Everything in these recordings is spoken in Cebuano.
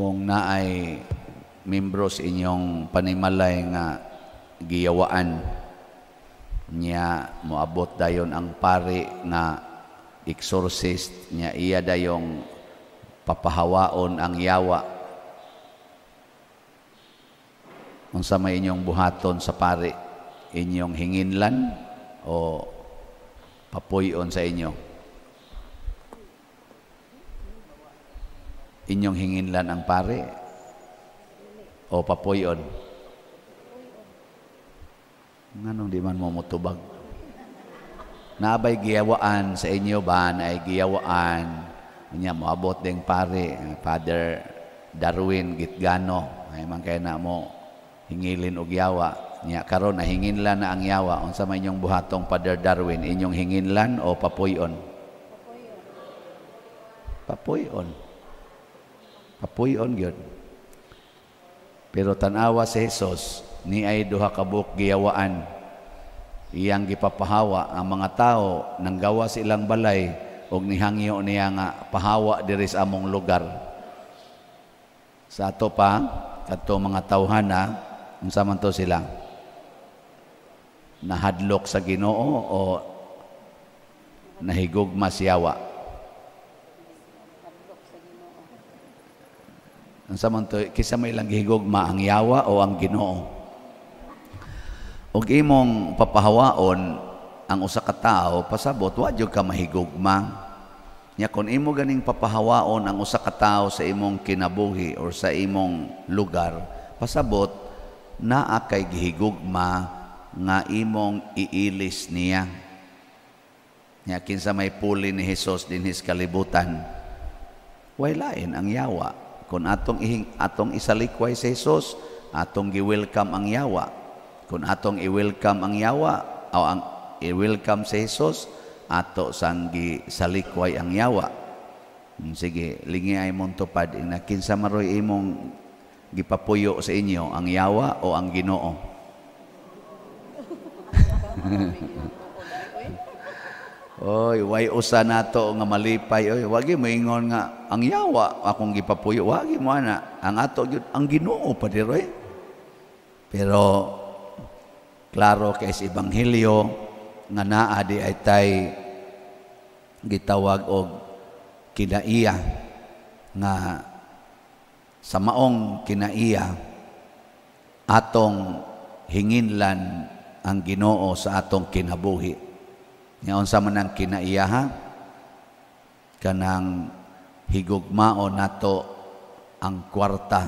Kung naay membro sa inyong panimalay nga giyawaan niya, moabot dayon ang pari nga exorcist niya, iya dayong papahawaon ang yawa, unsa may inyong buhaton sa pari? Inyong hinginlan o papuy-on sa inyo? Inyong hinginlan ang pari o papuy-on? Nganong di man mo motubag? Naabay giyawaan sa inyo ba? Naay giyawaan niya, moabot ding pari, Father Darwin Gitgano, ay man kay na mo hingilin og yawa niya. Karon nahinginlan na ang yawa, unsa may inyong buhatong Father Darwin? Inyong hinginlan o papuy-on? Papuy-on. Papuy-on gyud. Pero tan-awa si Jesus, ni ay duha ka buok giyawaan iyang gipapahawa. Ang mga tao nanggawa sa ilang balay og nihangyo niya nga pahawa diri sa among lugar. Sa ato pa kadto mga tawhana, unsa man to sila? Nahadlok sa Ginoo o nahigugma siyawa? Unsa man to, kinsa may ilang gihigugma, ang yawa o ang Ginoo? Ug imong papahawaon ang usa ka tawo, pasabot wa jud ka mahigugma. Nya kon imo ganing papahawaon ang usa ka tawo sa imong kinabuhi or sa imong lugar, pasabot naa kay gihigugma nga imong iilis niya. Nya kinsa may puli ni Hesus dinhi sa kalibutan? Way lain ang yawa. Kung atong isalikway si Hesus, atong gi-welcome ang yawa. Kung atong i-welcome ang yawa o ang i-welcome si Hesus, ato sang gisalikway ang yawa. Sige, lingi ay mong tupad ina, kinsa maroy imong gipapuyo sa inyo, ang yawa o ang Ginoo? Oy, way usa nato nga malipay oy, wagi moingon nga ang yawa akong gipapuyo, wagi mo ana. Ang ato gyud ang Ginoo pa diroy. Pero klaro kay sa ebanghelyo nga naa di ay tay gitawag og kinaiya, nga sa maong kinaiya atong hinginlan ang Ginoo sa atong kinabuhi. Nya unsa man ang kinaiya ha? Kanang higugmao nato ang kwarta.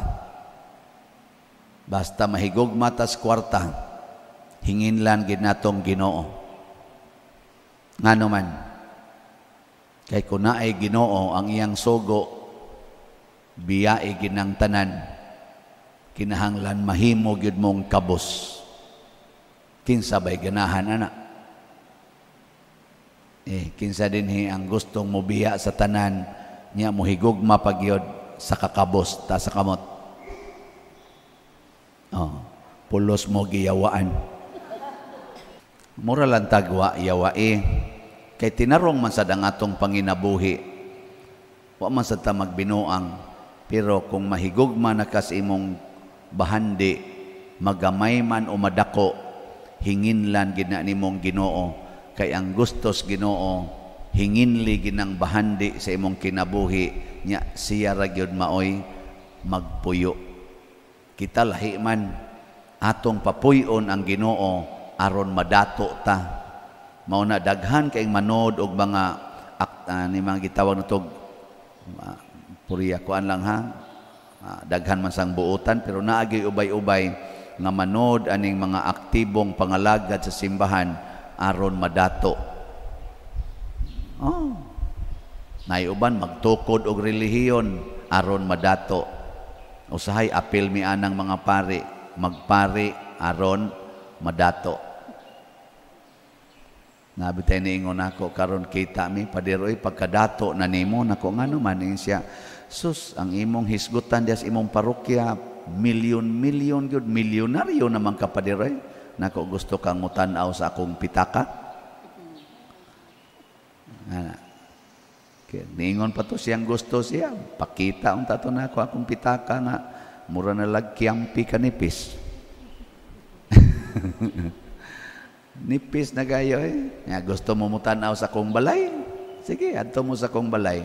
Basta mahigugma tas kwarta, hinginlan gid natong Ginoo. Ngano man? Kay kun naay Ginoo, ang iyang sugo biyae ginang tanan, kinahanglan mahimo gyud mong kabos. Kinsa bay ganahan ana? Kinsa dinhi ang gustong mobiya sa tanan nya mohigugma pa gyud sa kakabos ta sa kamot? Oh, pulos mo giyawaan. Mura lang tagwa yawae. Kay tinarong man sad ang atong panginabuhi. Wa man sad ta magbinuang, pero kung mahigugma na kas imong bahandi, magamay man o madako, hinginlan gid na nimong Ginoo. Kay ang gustos Ginoo, hinginli ginang bahandi sa imong kinabuhi nya siya ra gyud maoy magpuyo. Kita lahi man atong papuy-on ang Ginoo aron madato ta. Mao na daghan kay manood og mga ni mga gitawag natog puriya kuan lang ha. Daghan man sang buotan pero naagi ubay-ubay nga manood aning mga aktibong pangalagad sa simbahan aron madato. Oh. Naiuban magtukod og relihiyon aron madato. Usahay apil mi anang mga pari, magpari aron madato. Nabitay niingon ako karon kita mi padiroy pagkadato na nimo nako, ngano man siya. Sus, ang imong hisgutan diya sa imong parokya, milyon-milyon gyud, milyonaryo naman ka padiroy. Nako, gusto kang mutan-aw sa akong pitaka. Ana. Kay niingon pa to siyang gusto siya, pakita unta to nako akong pitaka nga mura na lag kiyampi ka nipis. Nipis na kayo eh. Nga gusto mo mutanaw sa akong balay? Sige, adto mo sa akong balay.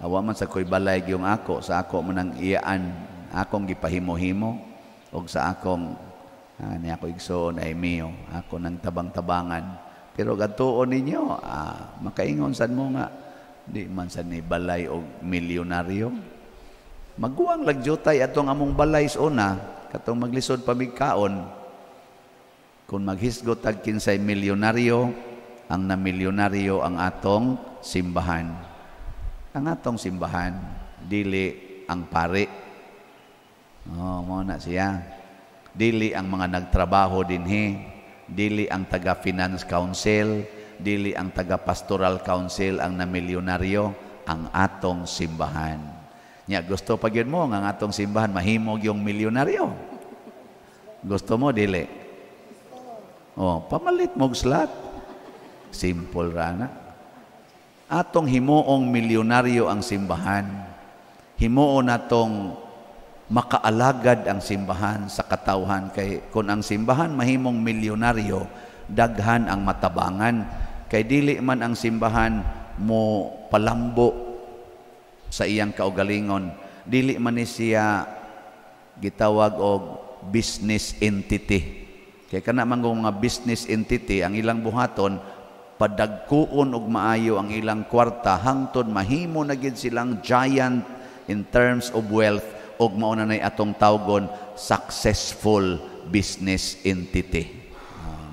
Awa man sa ko'y balay yung ako, sa ako man ang iyaan, akong gipahimo-himo, og sa akong ni ako igsoon ay miyo, ako nang tabang-tabangan. Pero gatuon ninyo, makaingon sad mo nga, di man sad ni balay og milyonaryo. Maguwang lagjutay atong among balay sa una, katong maglisod pa migkaon. Kung maghisgot tag kinsay milyonaryo, ang namilyonaryo ang atong simbahan. Ang atong simbahan, dili ang pari. Oh, mao na siya. Dili ang mga nagtrabaho dinhi, dili ang taga Finance Council, dili ang taga Pastoral Council ang namilyonaryo, ang atong simbahan. Nya gusto pa gyud mo nga ang atong simbahan mahimog yung milyonaryo. Gusto mo dili? Oh, pamalit mo og slot. Simple ra na. Atong himuong milyonaryo ang simbahan. Himuon natong makaalagad ang simbahan sa katawhan, kay kung ang simbahan mahimong milyonaryo, daghan ang matabangan. Kay dili man ang simbahan mo palambo sa iyang kaugalingon, dili man ni siya gitawag og business entity. Kay kana man mga business entity, ang ilang buhaton padagkuon og maayo ang ilang kwarta hangtod mahimo na gid silang giant in terms of wealth, og mao na nay atong tawgon successful business entity.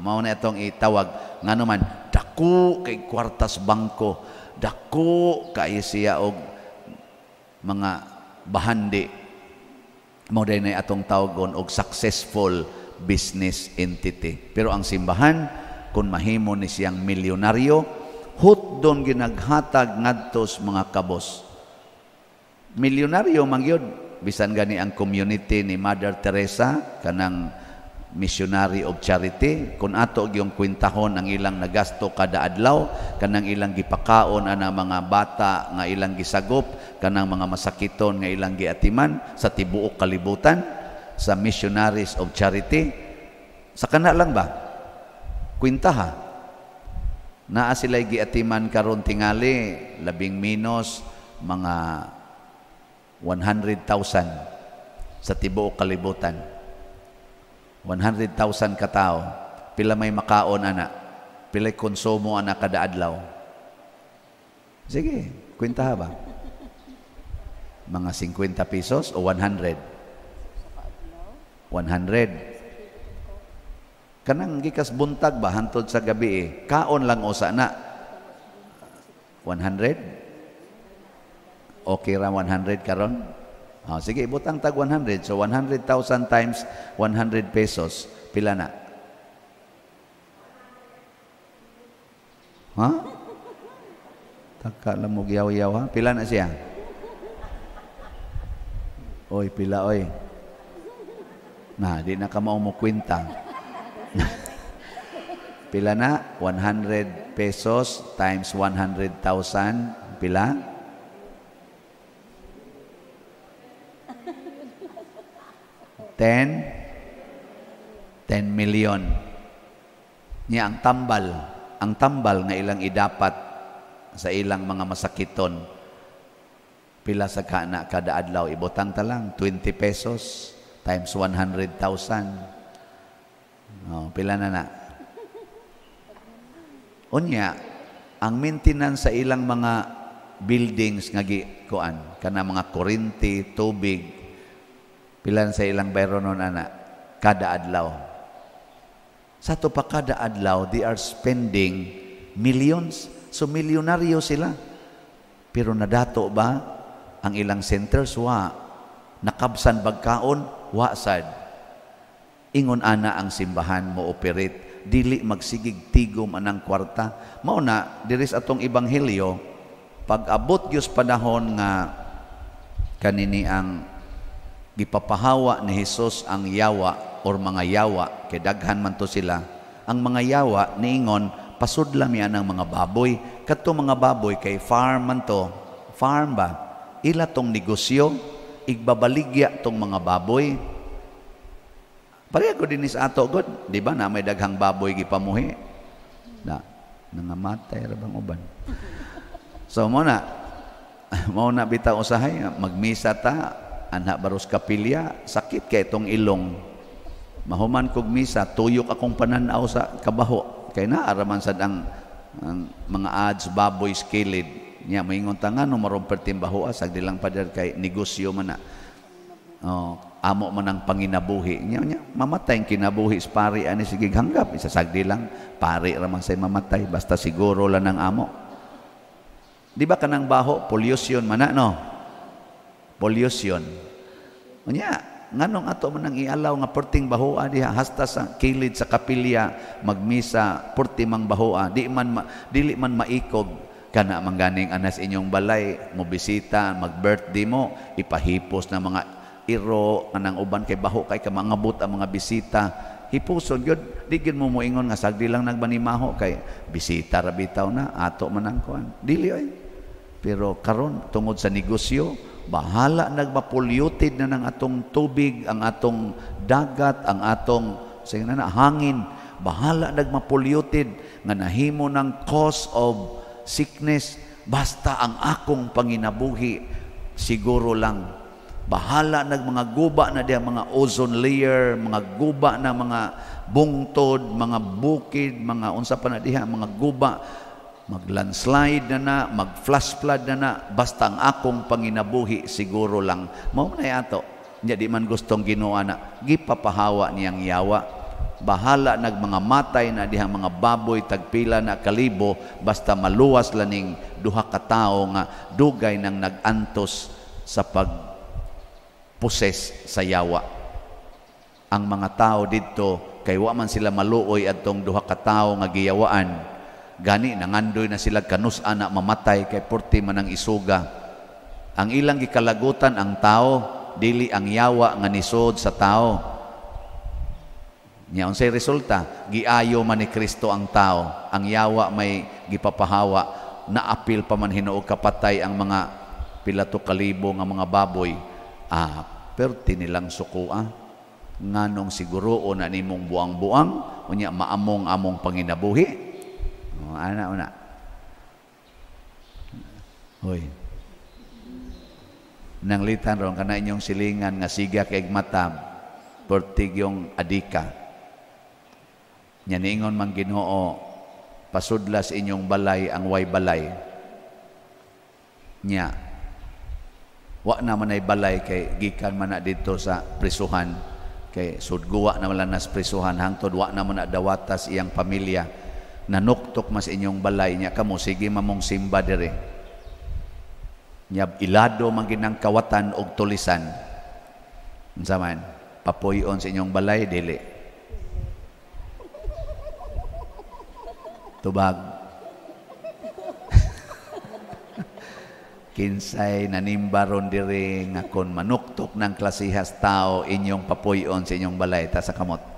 Mao na atong itawag ngano man dako kay kwartas bangko, dako kay siya og mga bahandi, mao day nay atong tawgon og successful business entity. Pero ang simbahan, kung mahimo ni siyang milyonaryo, hutdon ginaghatag ngadto sa mga kabos. Milyonaryo man gyud, bisan gani ang community ni Mother Teresa, kanang Missionary of Charity, kung ato gyung kwintahon ang ilang nagasto kada adlaw, kanang ilang gipakaon ana mga bata nga ilang gisagop, kanang mga masakiton nga ilang giatiman sa tibuok kalibutan sa Missionaries of Charity, sa kana lang ba? Kwintaha. Naa sila'y giatiman karon tingali labing minus mga 100,000 sa tibuok kalibutan. 100,000 katao. Pila may makaon ana? Pila konsumo ana kada adlaw? Sige, kwintaha ba? Mga 50 pesos o 100? 100. Kanang gikas buntag ba hantod sa gabi eh, kaon lang usa na. 100? Okay ra 100 karon? Oh, sige, ibutang tag 100. So 100,000 times 100 pesos, pila na? Ha? Taka lang mo yaw-yaw ha? Pila na siya? Oy, pila oy. Na, di na ka mao mo kwenta. Pila na? 100 pesos times 100,000, pila? 10 million. Niya ang tambal nga ilang idapat sa ilang mga masakiton. Pila sa kana kada adlaw, ibutang ta lang 20 pesos times 100,000. Oh, pila na na. Unya, ang maintenance sa ilang mga buildings nga gikuan, kana mga kuryente, tubig, pila sa ilang bayronon ana kada adlaw. Sa to pa kada adlaw, they are spending millions. So milyonaryo sila. Pero nadato ba ang ilang centers? Wa. Nakabsan bagkaon? Wa sad. Ingon ana ang simbahan mo operate, dili magsigig tigom anang kwarta. Mao na diri sa atong ebanghelyo, pag abot gyud panahon nga kanini ang gipapahawa ni Hesus ang yawa or mga yawa, kay daghan man to sila. Ang mga yawa niingon, Pasudla mi anang mga baboy. Kadto mga baboy kay farm man to. Farm ba? Ila tong negosyo, igbabaligya tong mga baboy. Pareha ko din sa ato god, di ba na may daghang baboy gipamuhi? Na nangamatay ra bang uban. So mo na bitaw usahay magmisa ta anha baros kapilya, sakit kay itong ilong. Mahuman kog misa, tuyok akong pananaw sa kabaho. Kay naaraman sad ang mga ads baboy skilid. Nya moingon ta nga no maron perting baho sagdi lang pader kay negosyo man na. Oh, amo man ang panginabuhi. Nya nya mamatay ang kinabuhi sa pari ani sige hanggap isa sagdi lang pari ra man say mamatay basta siguro lang ang amo. Di ba kanang baho pollution man na no? Pollution. Unya nganong ato man ang ialaw nga perting bahoa diha hasta sa kilid sa kapilya magmisa perti mang bahoa di man dili man maikog kana mangganing anas inyong balay mo bisita mag-birthday mo ipahipos na mga iro kanang uban kay baho kay kamangabot ang mga bisita hipuson gyud di gyud mo moingon nga sagdi lang nagbanimaho kay bisita ra bitaw na ato man ang kuan dili oy. Pero karon tungod sa negosyo bahala nagmapolluted na ng atong tubig, ang atong dagat, ang atong sige na, hangin. Bahala nagmapolluted nga nahimo ng cause of sickness. Basta ang akong panginabuhi siguro lang. Bahala nagmanga guba na diya mga ozone layer, mga guba na mga bungtod, mga bukid, mga unsa pa na diha, mga guba. Mag-landslide na na, mag-flash flood na na, basta ang akong panginabuhi siguro lang. Mao na ato. Nya di man gustong Ginoo na gipapahawa niyang yawa. Bahala nagmanga matay na diha mga baboy tagpila na kalibo, basta maluwas laning duha ka tawo nga dugay nang nag-antos sa pag-poses sa yawa. Ang mga tao didto kay wa man sila maluoy adtong duha ka tawo nga giyawaan. Gani nangandoy na sila kanus-an na mamatay kay porti man ang isuga. Ang ilang gikalagutan ang tao, dili ang yawa nga nisod sa tao. Nya unsay resulta? Giayo man ni Kristo ang tao. Ang yawa may gipapahawa, naapil pa man hinuog kapatay ang mga pila to kalibo nga mga baboy. Ah, perti nilang sukua. Nganong siguro na nimong buang-buang, unya maamong-among panginabuhi. Oh, ana una. Hoy. Nanglitan ron kana inyong silingan nga siga kay matab pertig yung adika. Nya niingon man Ginoo pasudlas inyong balay ang way balay. Nya wa na man ay balay kay gikan man na didto sa prisuhan kay sudguwa na man nas prisuhan hangtod wa na man na dawatas iyang pamilya. Nanuktok mas inyong balay niya kamo sige mamong simba dire. Nya ilado man ginang kawatan og tulisan. Unsa man papuy-on sa inyong balay dili. Tubag. Kinsay nanimba ron dire nga kon manuktok ng klasihas tao inyong papuy-on sa inyong balay ta sa kamot.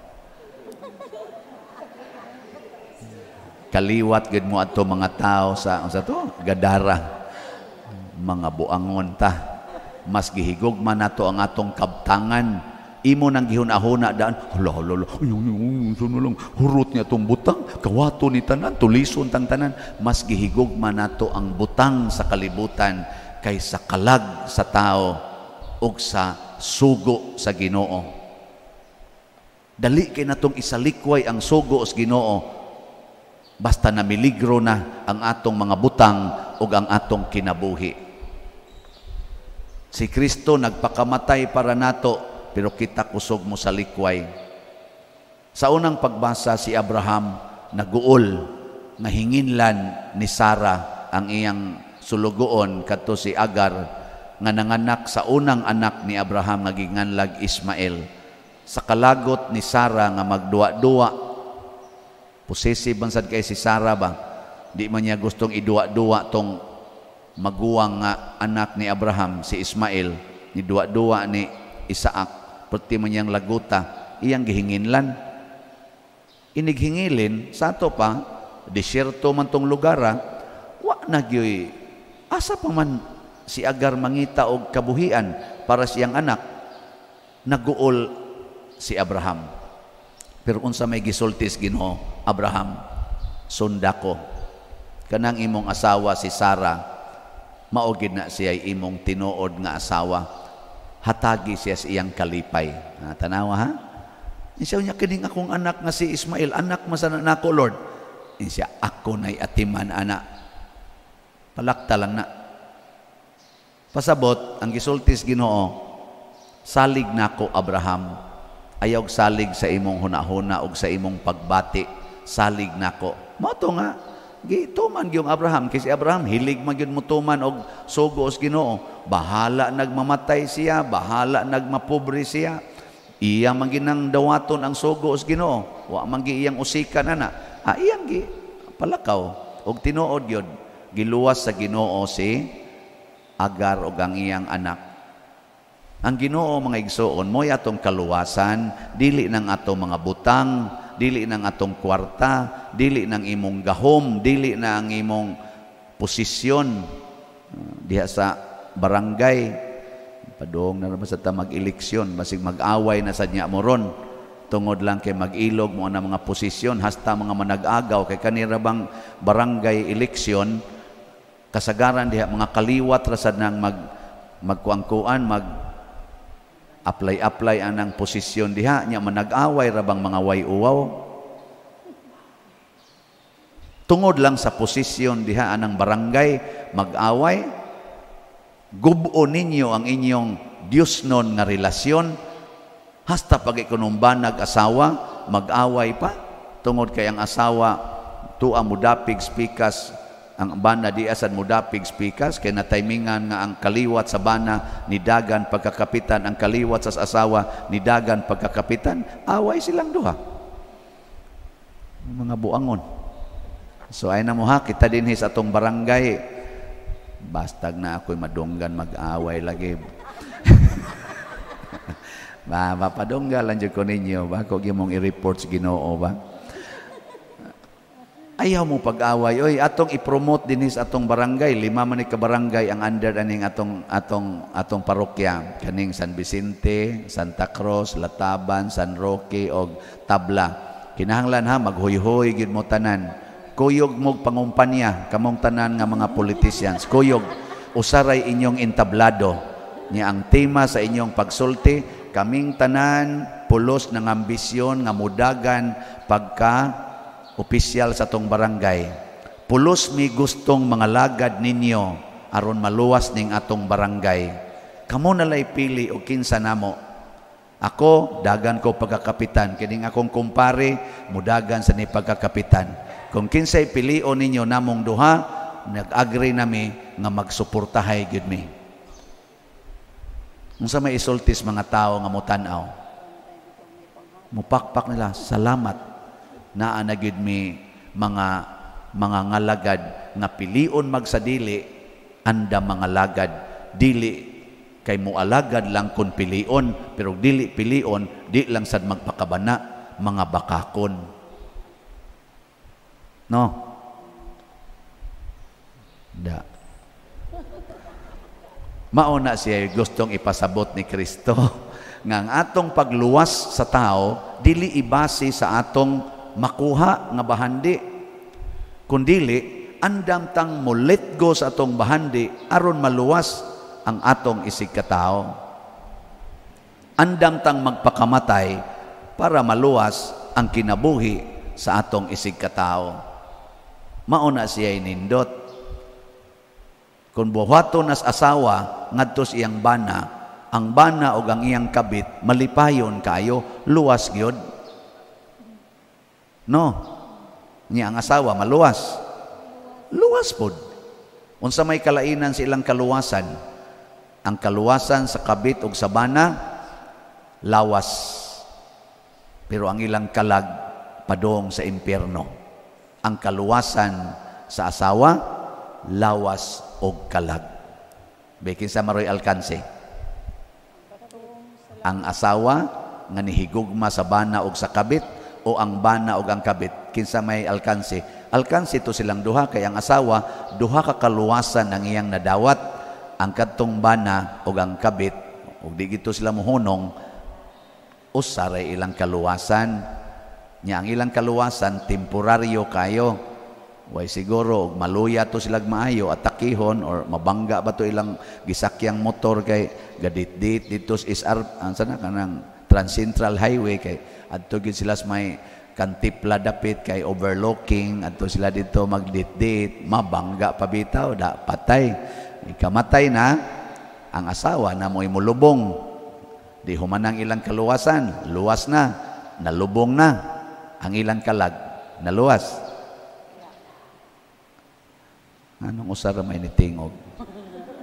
Kaliwat gid mo adto mga tao sa unsa to Gadara, mga buangon ta. Mas gihigugma nato ang atong kabtangan. Imo nang gihuna-huna daan, hala hala hala, lang hurot niya tong butang, kawato ni tanan, tulison tang tanan. Mas gihigugma nato ang butang sa kalibutan kaysa kalag sa tao ug sa sugo sa Ginoo. Dali kay natong isalikway ang sugo sa Ginoo. Basta namiligro na ang atong mga butang o ang atong kinabuhi. Si Kristo nagpakamatay para nato, pero kita kusog mo sa likway. Sa unang pagbasa, si Abraham naguol, nahinginlan ni Sara ang iyang sulugoon kadto si Agar nga nanganak sa unang anak ni Abraham nga ginganlag Ismael. Sa kalagot ni Sara nga magduwa-duwa, possessive man sad kay si Sara ba, di man niya gustong iduwa-duwa tong maguwang nga anak ni Abraham si Ismael, ni duwa-duwa ni Isaac, perti man niyang laguta, iyang gihinginlan. Inighingilin sa ato pa Disyerto man tong lugar, wa na gyoy asa pa man si Agar mangita og kabuhian para siyang anak. Naguol si Abraham. Pero unsa may gisultis Ginoo? "Abraham, sunda ko. Kanang imong asawa si Sara, mao gid na siya imong tinuod nga asawa. Hatagi siya sa iyang kalipay." Ha, tanawa ha? Siya niya, "Kining akong anak nga si Ismael, anak man nako, Lord." Siya, "Ako na'y atiman ana. Palakta lang na." Pasabot, ang gisultis Ginoo, "Salig nako, Abraham. Ayaw salig sa imong hunahuna og sa imong pagbati. Salig nako." Mao to nga gituman gyung Abraham, kay si Abraham hilig man gyud motuman og sugo sa Ginoo. Bahala nagmamatay siya, bahala nagmapobre siya. Iya man ginang dawaton ang sugo sa Ginoo. Wa man gi iyang usikan ana. Ah, iyang gi palakaw og tinuod gyud giluwas sa Ginoo si Agar og ang iyang anak. Ang Ginoo, mga igsoon, mo'y atong kaluwasan, dili ng atong mga butang, dili ng atong kwarta, dili ng imong gahom, dili na ang imong posisyon diha sa barangay. Padong na naman sa ta mag-eleksyon, basig mag-away na sa niya mo ron. Tungod lang kay mag-ilog mo na mga posisyon, hasta mga manag-agaw, kay kanira bang barangay eleksyon, kasagaran diha mga kaliwat rasad nang magkuangkuan, mag apply-apply anang posisyon diha nya, manag-away ra bang mga way-uwaw tungod lang sa posisyon diha anang barangay, mag-away. Gubo ninyo ang inyong Diyos non nga relasyon, hasta pag ikunumbanag asawa mag-away pa tungod kay ang asawa tuwa mudapig spikas, ang bana di asad mudapig spikas, kay nataymingan nga ang kaliwat sa bana nidagan pagkakapitan, ang kaliwat sa asawa nidagan pagkakapitan, away silang duha, mga buangon. So ay na mo ha, kita dinhi sa atong barangay, bastag na ako'y madunggan, mag-away lagi ba, mapadunggan lang jud ko ninyo ba, ko gyud mong i-report sa Ginoo ba. Ayaw mo pag-away. Oy, atong i-promote dinhi sa atong barangay. Lima man ni ka barangay ang under aning atong parokya. Kaning San Vicente, Santa Cruz, Lataban, San Roque og Tabla. Kinahanglan ha, maghuyhoy gyud mo tanan. Kuyog mo pangumpanya kamong tanan nga mga politicians. Kuyog usaray inyong entablado. Nya ang tema sa inyong pagsulti, "Kaming tanan pulos ng ambisyon nga mudagan pagka opisyal sa tong barangay. Pulos mi gustong mga lagad ninyo aron maluwas ning atong barangay. Kamo nalay pili og kinsa namo. Ako, dagan ko pagkakapitan. Kining akong kumpare, mudagan sa ni pagkakapitan. Kung kinsay pilion ninyo namong duha, nag-agree nami nga magsuportahay gyud mi." Unsa may isultis mga tao nga motan-aw? Mupakpak nila, "Salamat, naa na gyud mi mga ngalagad nga pilion magsadili, anda mga lagad, dili kay mualagad lang kun pilion, pero dili pilion, di lang sad magpakabana, mga bakakon." No, da mao na siya gustong ipasabot ni Kristo nga ang atong pagluwas sa tao dili ibase sa atong makuha nga bahandi, kundili andam tang mo let go sa atong bahandi aron maluwas ang atong isig katao. Andam tang magpakamatay para maluwas ang kinabuhi sa atong isig katao. Mao na siya nindot. Kung buhaton nas asawa ngadto sa iyang bana, ang bana og ang iyang kabit malipayon kayo, luwas gyud. No. Niya ang asawa maluwas. Luwas pod. Unsa may kalainan sa ilang kaluwasan? Ang kaluwasan sa kabit og sa bana, lawas. Pero ang ilang kalag padong sa impyerno. Ang kaluwasan sa asawa, lawas og kalag. Bikin sa maroy alkanse. Ang asawa nga nihigugma sa bana og sa kabit o ang bana og ang kabit, kinsa may alkanse? Alkansi to silang duha kay ang asawa duha ka kaluwasan ang iyang nadawat, ang kadtong bana ug ang kabit. Ug di gito sila mohunong, usa ray ilang kaluwasan. Nya ang ilang kaluwasan temporaryo kayo. Way siguro og maluya to silag maayo, atakihon or mabangga ba to ilang gisakyang motor kay gadit-dit dito sa SR ang sana kanang Transcentral Highway, kay adto gid sila sa may Kantipla dapit kay overlooking, adto sila dito magdit-dit, mabangga pa bitaw da, patay. Ikamatay na ang asawa na mo'y mulubong. Di humanang ilang kaluwasan, luwas na, nalubong na ang ilang kalag, naluwas. Anong usara may nitingog?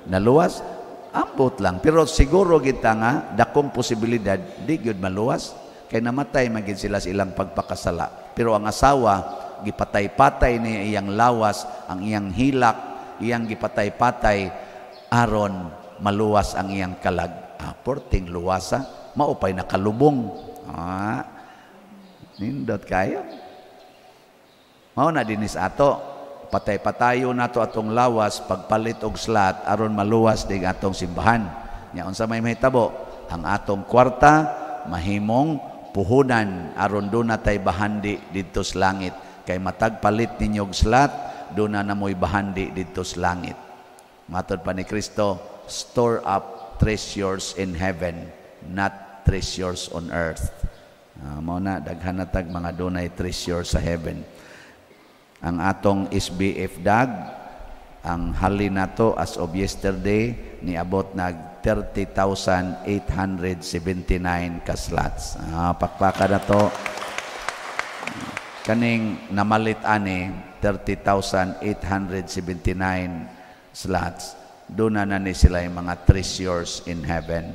Naluwas? Ambot lang. Pero siguro kita nga, dakong posibilidad, di gyud maluwas. Kay namatay man gid sila sa ilang pagpakasala. Pero ang asawa, gipatay-patay niya iyang lawas, ang iyang hilak, iyang gipatay-patay, aron maluwas ang iyang kalag. Ah, porting luwasa, maupay nakalubong. Ah, nindot kayo. Mao na dinis ato. Patay-patayo nato atong lawas pagpalit og slot aron maluwas ding atong simbahan. Nya unsa may mahitabo? Ang atong kwarta mahimong puhunan aron duna tay bahandi didto sa langit. Kay matag palit ninyo og slot, duna na mo'y bahandi didto sa langit. Matod pa ni Kristo, "Store up treasures in heaven, not treasures on earth." Mao na daghan na tag mga dunay treasure sa heaven. Ang atong SBF dag, ang hali nato as of yesterday niabot nag 30,879 ka slots. Ah, pakpaka na to. Kaning namalit ani 30,879 slots. Doon na ni sila yung mga treasures in heaven.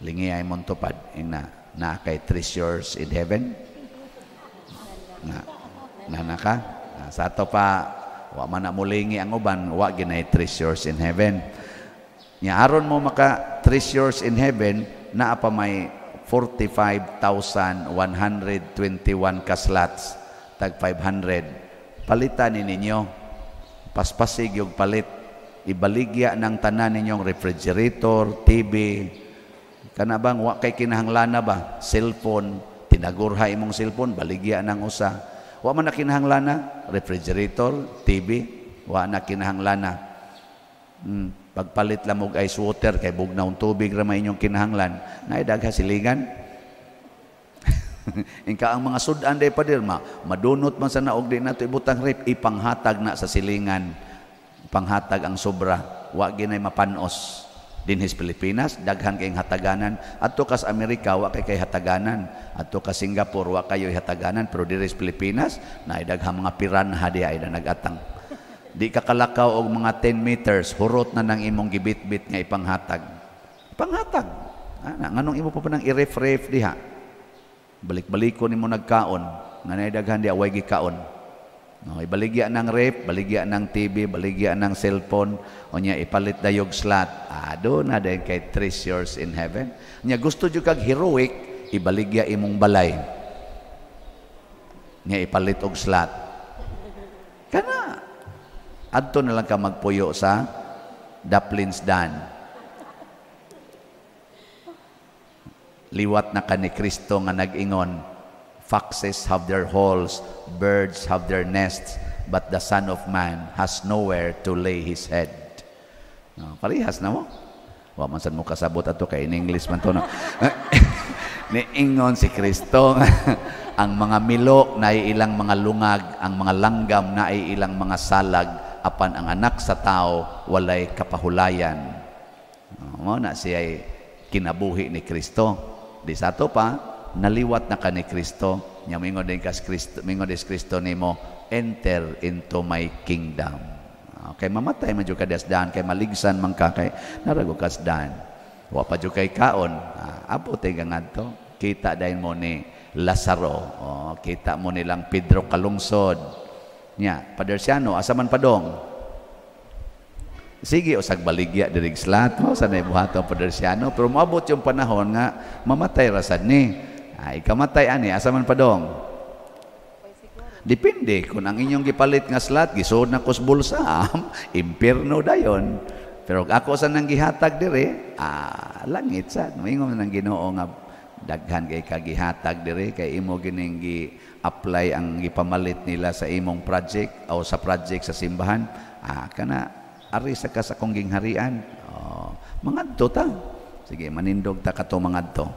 Lingi ay montupad ina na kay treasures in heaven. Na na ka. Ah, sa ato pa wa man na mulingi ang uban, wa ginay treasures in heaven. Nya aron mo maka treasures in heaven, naa pa may 45,121 ka slots, tag 500. Palitan ni ninyo. Paspasig yung palit. Ibaligya ng tanan ninyong refrigerator, TV, kana bang wa kay kinahanglana ba? Cellphone, tinagurha imong cellphone, baligya ng usa. Wa man na kinahanglana, refrigerator, TV, wa na kinahanglana. Pagpalit lang og ice water kay bugnaw tubig ra may inyong kinahanglan, naay dagha silingan. Ingka ang mga sudan day padir ma, madunot man sa naog di nato ibutang ref, ipanghatag na sa silingan. Panghatag ang sobra, wa ginay mapanos. Dinhis Pilipinas, daghan kayong hataganan. Adto kas Amerika, wa kay hataganan. Adto ka Singapore, wa kayo hataganan. Pero diri sa Pilipinas, naay daghang mga piranha di ay na nagatang. Di ka kalakaw og mga 10 meters, hurot na nang imong gibitbit nga ipanghatag. Panghatag. Ana, nganong imo pa pa nang i-ref-ref diha? Balik-baliko nimo nagkaon, nga naay daghan di away gikaon. No, ibaligya ng ref, baligya ng TV, baligya ng cellphone, o niya ipalit dayog slot. Ah, do na din kay treasures in heaven. Nya gusto jud kag heroic, ibaligya imong balay. Nya ipalit og slot. Kana adto na lang ka magpuyo sa Daplins Dan. Liwat na ka ni Kristo nga nag-ingon, "Foxes have their holes, birds have their nests, but the Son of Man has nowhere to lay his head." No, parehas na mo. Wa man sad mo kasabot ato kay in English man to, no. Niingon si Kristo, ang mga milo na ilang mga lungag, ang mga langgam na ilang mga salag, apan ang anak sa tao walay kapahulayan. No, mao na siya kinabuhi ni Kristo. Di sa ato pa, naliwat na ka ni Kristo. Nya mingon din kas Kristo, mingon din Kristo nimo, "Enter into my kingdom." Okay, mamatay man jud ka dasdaan kay maligsan man ka kay narago kasdaan. Wa pa jud kay kaon. Ah, abot ka ngadto. Kita dayon mo ni Lazaro. Oh, kita mo nilang Pedro Kalungsod. Nya, Padersiano, asa man padong? Sige, usag baligya dirig slat mo sa buhaton Padersiano, pero moabot yung panahon nga mamatay rasad ni. Ay, kamatay ani, asa man padong? Depende kung ang inyong gipalit nga slot gisuod na kos bulsa, impierno dayon. Pero ako sa nang gihatag dire, langit sad. Moingon nang Ginoo nga daghan kay kagihatag dire kay imo gining gi-apply ang gipamalit nila sa imong project o sa project sa simbahan. Kana ari sa ka sa akong gingharian. Oh, mangadto ta. Sige, manindog ta kato mangadto.